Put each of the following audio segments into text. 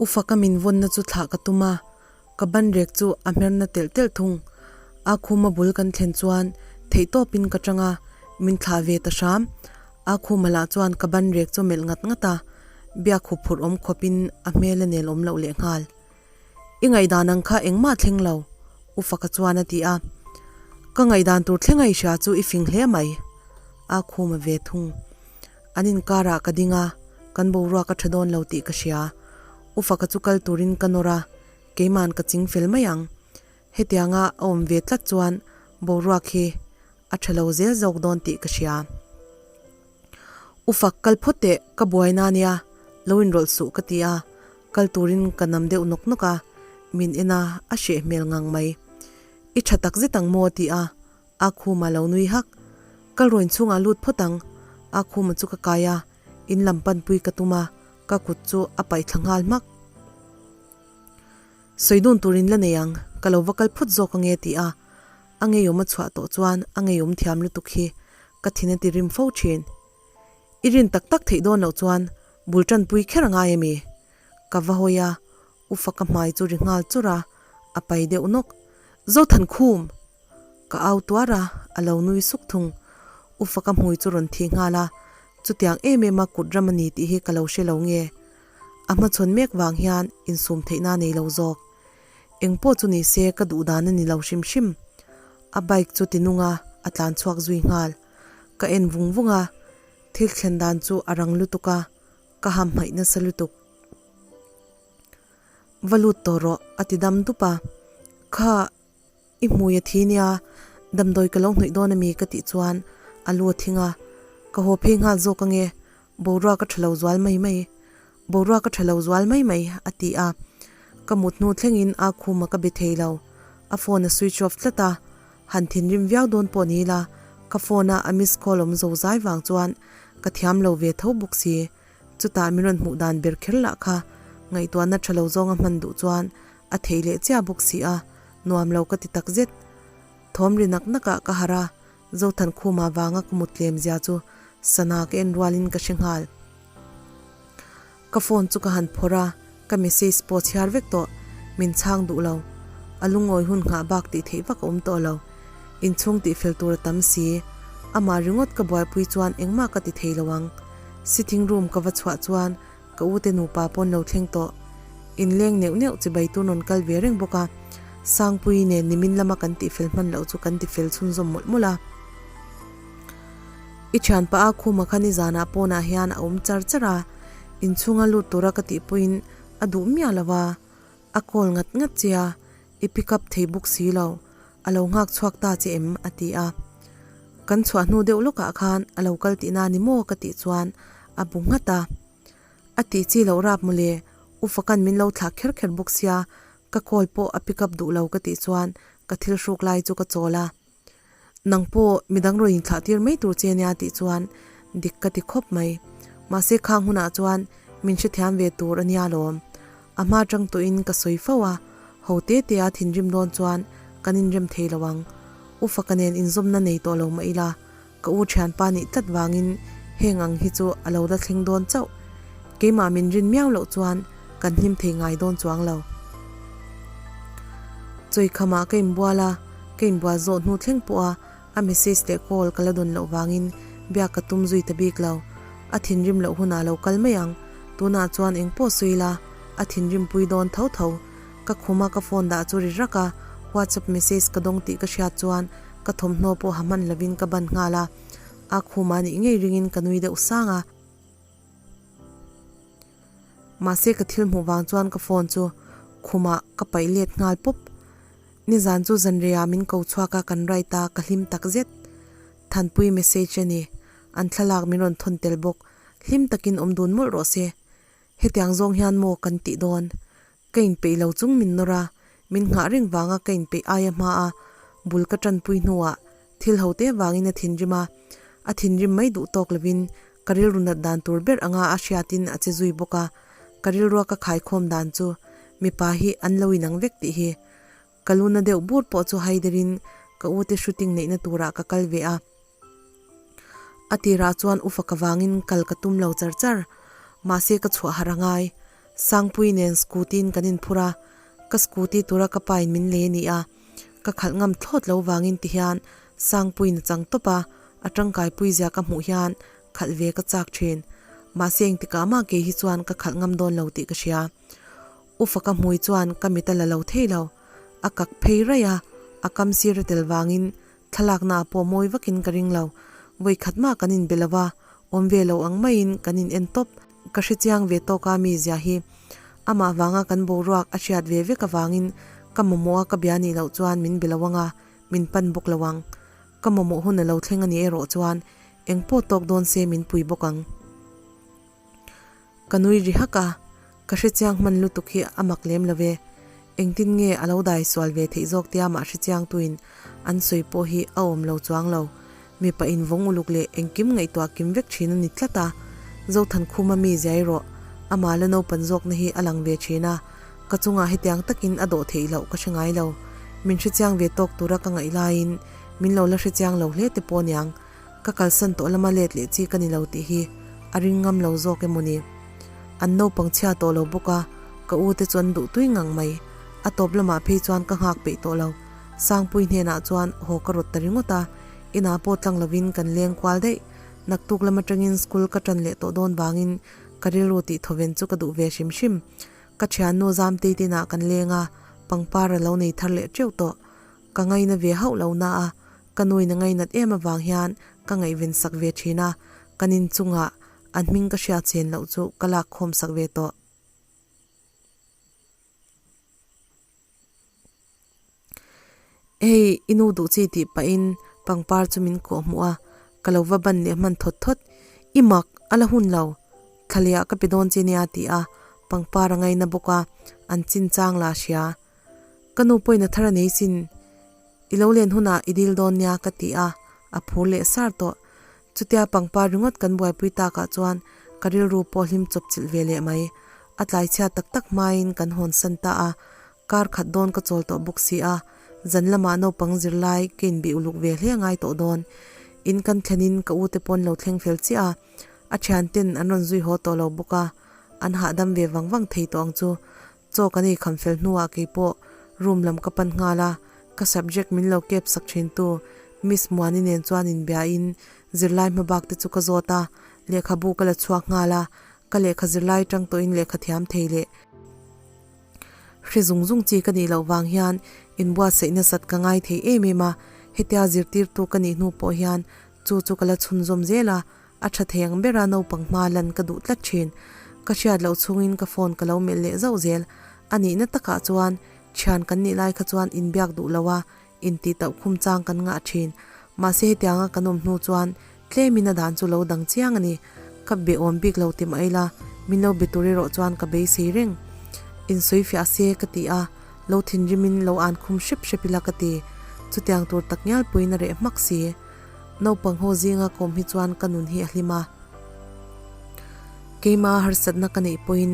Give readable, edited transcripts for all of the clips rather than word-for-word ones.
U Faka min vawnna chu thlah ka tum a, ka ban rek chu a hmerna telh telh thung. A khuma bul kan thlen chuan theihtawpin ka tang a, min thlah ve ta hram. A khuma lah chuan ka ban rek chu melh ngat ngat a, biak huphurh awm khawpin a hmel a nel awm loh lehnghal. I ngaihdan ang kha engmah thleng lo, U Faka chuan a ti a. Ka ngaihdan tur thleng a i hria chu i fing hle mai, a khuma ve thung. An inkarah ka ding a, kan boruak a tha dawn lo tih ka hria. U Faka chu kal turin ka nawr a, keima'n ka ching fel mai ang. Hetianga a awm ve tlat chuan boruak hi a tha lo zel zawk dawn tih ka hria. U Fak kal phawt teh, ka buaina a nia, lo inrawlh suh ka ti a, kal turin ka nam deuh nawk nawk a, min en a, a hreh hmel ngang mai. I tha tak zet ang maw a ti a, A khuma lo nui hak. Kal rawn chhungah lut phawt ang. A khuma chu ka kai a, in lam panpui ka tum a, ka kut chu a paih thla nghal hmak. Sawi dun turin la nei ang, ka lo va kal phawt zawk ange ti a, a ngeiawm a chhuah tawh chuan a ngeiawm thiam lutuk hi ka thin a ti rim fo thin. I rin tak tak theih dawn loh chuan bul tanpui kher a ngai a mi? Ka va hawi a, U Faka hmai chu ri nghal churh a, a pai deuh nawk. Zothankhum! Ka au tuar a, a lo nui suk thung. U Faka hmui chu rawn thi nghal a, chutiang em em a kut ram a ni tih hi ka lo hre lo nge. A hmachhawn mek vang hian insum theihna a nei lo zawk. Eng pawh chu ni se ka duh dan a ni lo hrim hrim. A bike chu ti nung a, a tlan chhuak zui nghal. Ka en vung vung a, thil thlen dan chu a rang lutuk a, ka ham hmaih nasa lutuk. Va lut tawh rawh a ti dam dup a, kha I hmui a thi nia, damdawi ka lo hnawih dawn ami ka tih chuan a lu a thing a, ka haw phei nghal zawk ange, boruak a tha lo zual mai mai, boruak a tha lo zual mai mai a ti a, ka mut hnu thlengin a khuma ka be thei lo, a phone a switch off tlat a, han thinrim viau dawn pawh ni ila ka phone a a miss call awm zo zai vang chuan ka thiam lo ve tho bawk si, chutah min rawn hmuh dan ber kher lah kha ngaihtuahna tha lo zawnga hman duh chuan a thei leh chiah bawk si a. Nuam lo ka ti tak zet. Thawm ri nak nak ah ka harh a, Zothan Khuma vanga ka mut tlem zia chu sana ka en rualin ka hre nghal. Ka phone chu ka han phawrh a, ka message pawh chhiar vek tawh, min chhang duh lo. A lungawi hun nghah bak tih theih vak a awm tawh lo. Inchhung tih fel tur a tam si. Amah ringawt ka buaipui chuan engmah ka ti thei lo ang. Sitting room ka va chhuah chuan Ka ute nupa pawn lo thleng tawh. Inleng neuh neuh chibai tur rawn kal ve reng bawk a, Sangpuii nen nimin lama kan tihfel hman loh chu kan tifel chhunzawm mawlh mawlh a. I thianpa a khuma kha nizanah pawnah hian a awm char char a, inchhunga lut tura ka tih pawhin a duh miah lo a, a call ngat ngat che a, i pick up thei bawk si lo, a lo nghak chhuak ta che em? a ti a. Kan chhuah hnu deuh lawkah khan a lo kal tihna ni maw ka tih chuan a bu nghat a. A tih chi loh rap mawle, U Fakan min lo thlah kher kher bawk sia, ka call pawh a pick up duh lo ka tih chuan ka thil hruk lai chu ka chawl a. Nang pawh midang rawn inthlah tir mai tur che nia tih chuan dik ka ti khawp mai. Mahse khang hunah chuan min hrethiam ve tur a nia lawm. A hma tang tawhin ka sawi fo a, ho te te a thinrim dawn chuan kan inrem thei lo ang. U Faka nen inzawmna nei tawh lo mah ila, ka u thianpa nih tlat vangin heng ang hi chu a lo la thleng dawn chauh. Keimah min rin miau loh chuan kan hlim thei ngai dawn chuang lo. Chawikhamah ka inbual a, ka inbual zawh hnu thleng pawha a message leh call ka la dawn loh vangin biak ka tum zui ta bik lo. A thinrim loh hunah lo kal mai ang, tunah chuan eng pawh sawi ila a thinrim pui dawn tho tho. Ka khuma ka phone dah chu ri rak a, WhatsApp message ka dawng tih ka hriat chuan ka thawmhnaw pawh ha hman lovin ka ban nghal a, a khuma nih ngei ringin ka nui deuh sang a. Mahse ka thil hmuh vang chuan ka phone chu khumah ka paih let nghal pawp. Nizan chu zanriah min ko chhuak a kan write a ka hlim tak zet. Thanpui message a ni. An thlalak min rawn thawn tel bawk. Hlim takin awm dun mawlh rawh se. Hetiang zawng hian maw kan tih dawn? Ka inpeih lo chung min nawr a, min nghah reng vanga ka inpeih aia hma a bul ka tanpui hnuah thil ho te vangin a thinrim a, a thinrim mai duh tawk lovin ka rilru nat dan tur ber anga a hriatin a che zui bawk a, ka rilrua ka khaikhawm dan chu mipa hi an lo inang vek tih hi ka lu na deuh bur pawh chu haiderin ka ute shooting neihna turah ka kal ve a. A tirah chuan ufa ka vangin kal ka tum lo char char, mahse ka chhuah harh a ngai. Sangpui nen scooty in kan inphur a, ka scooty tura ka pa in min lei a ni a, ka khalh ngam thlawt lo vangin ti hian Sangpuiin a chang tawp a, a tangkai pui zia ka hmuh hian khalh ve ka chak thin. Mahse engtikah mah kei hi chuan ka khalh ngam dawn lo tih ka hria. Ufa ka hmui chuan ka mit a la lo thei lo. A kak phei raih a, a kam sir a tel vangin thlalakna ah pawh mawi vakin ka ring lo. Vawi khat mah kan inbe lo va, awm ve lo ang maiin kan in en tawp. Ka hrechiang ve tawk a mi zia hi. Amah vanga kan boruak a hriat ve vek avangin ka mamawh a ka bia nih loh chuan min be lo ang a, min pan bawk lo ang. Ka mamawh hun a lo thleng a nih erawh chuan eng pawh tawk dawn se min pui bawk ang. Ka nui ri hak a, ka hrechiang hman lutuk hi a mak lem lo ve. Engtin nge a lo dai sual ve theih zawk tia mah hrechiang tuin an sawi pawh hi a awm lo chuang lo. Mipa invawng uluk leh engkim ngaihtuah kim vek thin a ni tlat a, Zothankhuma mi ziai rawh, amah la naupan zawkna hi a lang ve thin a, ka chungah hetiang takin a dawh theih loh ka hre ngai lo. Min hrechiang ve tawk tura ka ngaih laiin min lo la hrechiang lo hle te pawh aniang. Ka kalsan tawh lama let leh chi ka ni lo tih hi a ring ngam lo zawk emaw ni. An naupang chhia tawh lo bawk a, ka u te chu an duh tui ngang mai. A tawp lamah phei chuan ka nghak peih tawh lo. Sangpui hnenah chuan haw ka rawt ta ringawt a, inah pawh tlang lovin kan leng kual daih. Naktuk lam atangin school ka tan leh tawh dawn vangin ka rilru tih thawven chu ka duh ve hrim hrim. Ka thiannu Zamtei te inah kan leng a, pangpar a lo nei thar leh teuh tawh. Ka ngaina ve hauh lo na a, ka nuin a ngainat em avang hian ka ngaihven sak ve thin a, kan inchungah an hming ka hriat chen loh chu ka lak khawm sak ve tawh. Hei i nu duh chi tih pahin pangpar chu min kawh hmuh a, ka lo va ban leh hman thawt thawt. I mak, a la hun lo. Thlalehah ka pe dawn che nia ti a, pangpar a ngaina bawk a, an chinchang la hria. Ka nu pawhin a thar a nei sin, i lo len hunah i dil dawn nia ka ti a, a phur leh sar tawh. Chutia pangpar ringawt kan buaipui takah chuan ka rilru pawh hlim chawp chilh ve leh mai. A tlai chhia tak tak hmain kan hawn san ta a, kar khat dawn ka chawl tawh bawk si a, zan lamah naupang zirlai ka inbih uluk ve hle ngai tawh dawn. In kan thlenin ka ute pawn lo thleng fel chiah a, a thianten an rawn zui haw tawh lo bawk a, an hahdam ve vang vang thei tawh ang chu. Chaw kan ei kham fel hnuah keipawh room lam ka pan nghal a, ka subject min lo kep sak thin tu Miss Muani nen chuan inbiain zirlai hmabak te chu ka zawt a, lehkhabu ka la chhuak nghal a, ka lehkha zirlai tang tawhin lehkha thiam thei leh hre zung zung chi ka nih loh vang hian inbuatsaih nasat ka ngai thei em em a, hetia zirtirtu ka nih hnu pawh hian chu chu ka la chhunzawm zel a, A tha thei ang bera naupang hma lan ka duh tlat thin. Ka hriat loh chhungin ka phone ka lo melh leh zauh zel. A nihna takah chuan thian kan nih lai kha chuan inbiak duh lo a, intih tauh khum chang kan ngah thin. Mahse hetianga kan awm hnu chuan tlemin a dan chu lo dang chiang a ni. Ka be awm bik lo ti mai la, min lo be tur erawh chuan ka beisei reng. Insawi fiah se ka ti a, lo thinrimin lo an khum hrep hrep ila ka ti. Chutiang tur tak ngial puiin a reh hmak si. Naupang ho zinga kawm hi chuan ka nun hi a hlim a. Keima harsatna ka neih pawhin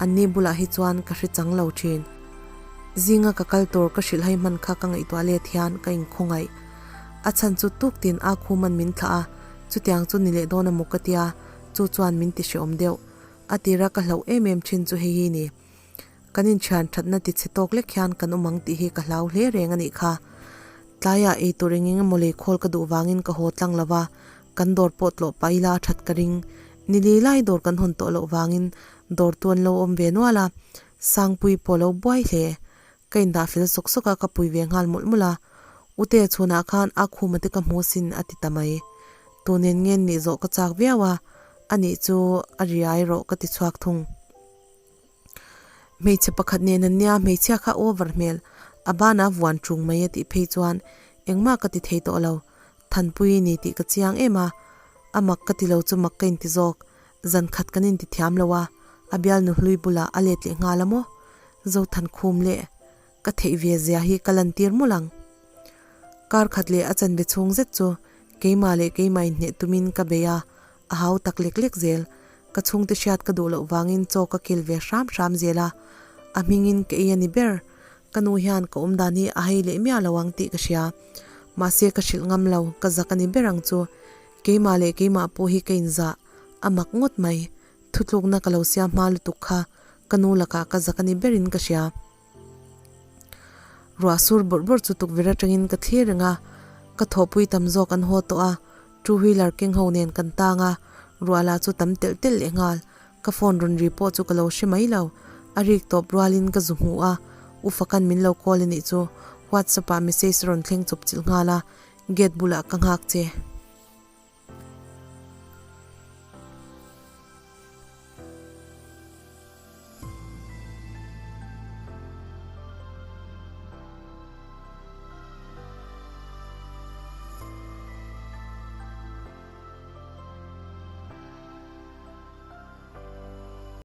anni bulah hi chuan ka hre chang lo thin. Zinga ka kal tur ka hrilh hai hman kha ka ngaihtuah let hian ka inkhawngaih. A chhan chu tuk tin a khuman min thlah a, chutiang chu ni leh dawn a maw ka tia, chu chuan min ti hreawm deuh. A tira ka hlauh em em thin chu hei hi ni. Kan inthian thatna ti chhe tawk lek hian kan awm ang tih hi ka hlau hle reng a nih kha. Tlaiah ei tur eng eng emaw lei khawl ka duh vangin ka haw tlang lo va, kan dawr pawh tlawh pah ila a that ka ring. Ni li lai dawr kan hawn tawh loh vangin dawr tu an lo awm ve nual a, Sangpui pawh lo buai hle. Ka indah fel sawk sawk a, ka pui ve nghal mawlh mawlh a. Ute chhunah khan a khuma te ka hmu sin a ti ta mai. Tunin ngen nih zawh ka chak viau a, anih chu a riai rawh ka ti chhuak thung. Hmeichhe pakhat nen an nia, hmeichhia kha over hmel, a banah vuan ṭung mai a tih phei chuan engmah ka ti thei tawh lo, Thanpui i ni tih ka chiang em a, a mak ka ti lo chu mak ka inti zawk, zan khat kan inti thiam lo a, a bialnu hlui bulah a let leh nghal a maw? Zothankhum leh ka theih ve zia hi ka lantir mawlh ang. Kar khat leh a chanve chhung zet chu keimah leh keimah inhneh tumin ka bei a, a hau tak lek lek zel. Ka chhungte hriat ka duh loh vangin chaw ka kil ve hram hram zel a, a hmingin ka ei a ni ber. Ka nu hian ka awm dan hi a hei leh miah lo ang tih ka hria. Mahse ka hrilh ngam lo, ka zak a ni ber ang chu. Keimah leh keimah pawh hi ka inzah a mak ngawt mai. Thutlukna ka lo siam hma lutuk kha. Ka nu lakah ka zak a ni berin ka hria. Ruah sur bawrh bawrh chu tukverh atangin ka thlir reng a, ka thawhpui tam zawk an haw tawh a, two wheeler keng ho nen kan tang a, ruah lah chu tam telh telh leh nghal. Ka phone rawn ri pawh chu ka lo hre mai lo, a rik tawp rualin ka zu hmu a, U Fakan min lo call a nih chu, WhatsApp ah message a rawn thleng chawp chilh nghal a, gate bulah ka nghak che.